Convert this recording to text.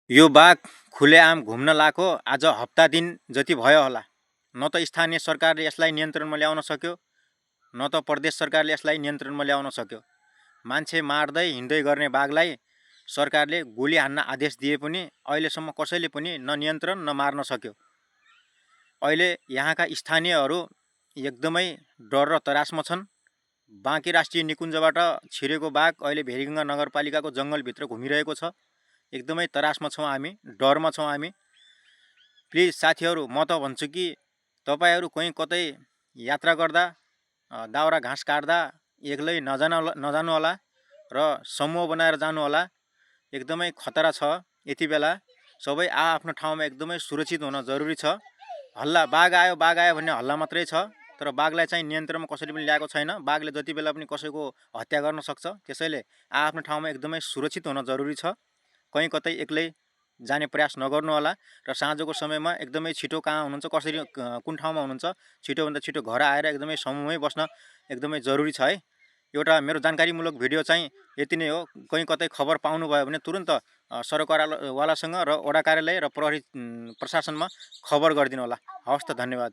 यो बाघ खुलेआम घुम्न लाएको आज हप्ता दिन जति भयो होला। न त स्थानीय सरकारले यसलाई नियन्त्रणमा ल्याउन सक्यो, न त प्रदेश सरकारले यसलाई नियन्त्रणमा ल्याउन सक्यो। मान्छे मार्दै हिँड्दै गर्ने बाघलाई सरकारले गोली हान्न आदेश दिए पनि अहिलेसम्म कसैले पनि न नियन्त्रण न मार्न सक्यो। अहिले यहाँका स्थानीयहरू एकदमै डर र तरासमा छन्। बाँकी राष्ट्रिय निकुञ्जबाट छिरेको बाघ अहिले भेरीगङ्गा नगरपालिकाको जङ्गलभित्र घुमिरहेको छ। एकदमै तरासमा छौँ हामी, डरमा छौँ हामी। प्लिज साथीहरू, म त भन्छु कि तपाईहरू कहीँ कतै यात्रा गर्दा दाउरा घाँस काट्दा एक्लै नजानु होला र समूह बनाएर जानु होला। एकदमै खतरा छ। यति बेला सबै आफ्नो ठाउँमा एकदमै सुरक्षित हुन जरुरी छ। हल्ला बाघ आयो भन्ने हल्ला मात्रै छ, तर बाघलाई चाहिँ नियन्त्रणमा कसैले पनि ल्याएको छैन। बाघले जति बेला पनि कसैको हत्या गर्न सक्छ। त्यसैले आफ्नो ठाउँमा एकदमै सुरक्षित हुन जरुरी छ। कहीँ कतै एक्लै जाने प्रयास नगर्नु होला र साँझको समयमा एकदमै छिटो कहाँ हुनुहुन्छ, कसरी कुन ठाउँमा हुनुहुन्छ, छिटोभन्दा छिटो घर आएर एकदमै समूहमै बस्न एकदमै जरुरी छ है। एउटा मेरो जानकारीमूलक भिडियो चाहिँ यति नै हो। कहीँ कतै खबर पाउनुभयो भने तुरुन्त सरकारवालासँग र वडा कार्यालय र प्रहरी प्रशासनमा खबर गरिदिनु होला। हवस् त, धन्यवाद।